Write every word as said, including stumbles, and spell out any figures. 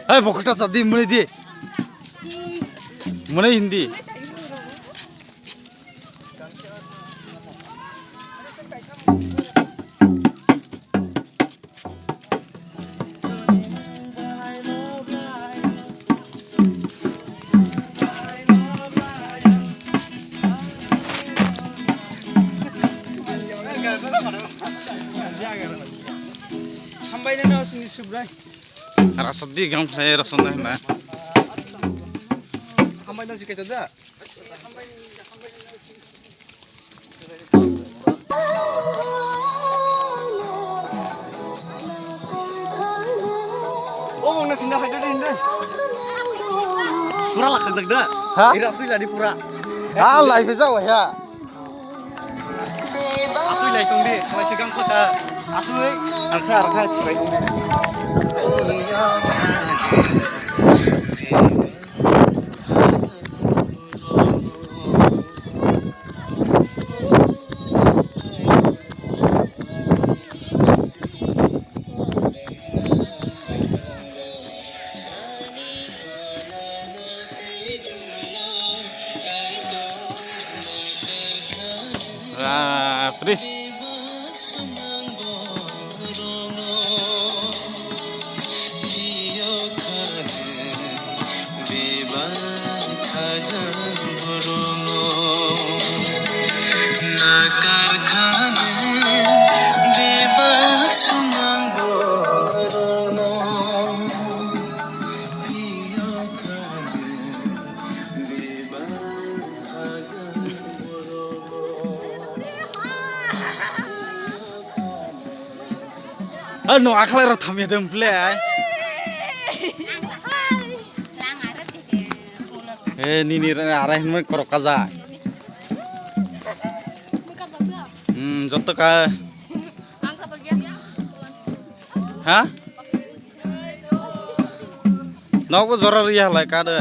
Hai, bokta sadi muni di. Muni hindi. Hambai nang no sini subrai. Rasa di gam khlai rasa nang na. Hambai nang si kaita da. Pura lakha jak da. Ha? Ira sui ladi pura. Ah, live e jak ya. Asui lai tong di, mai sigang kota. Asui. Arkha, arkha, lai tong di. Bapre. Ah, no, akhlai rok thamya dong, ble. Eh, nini re, arai hinmai korok kaja. Hmm, joto ka. Ha? Nogo jora riya halai ka de.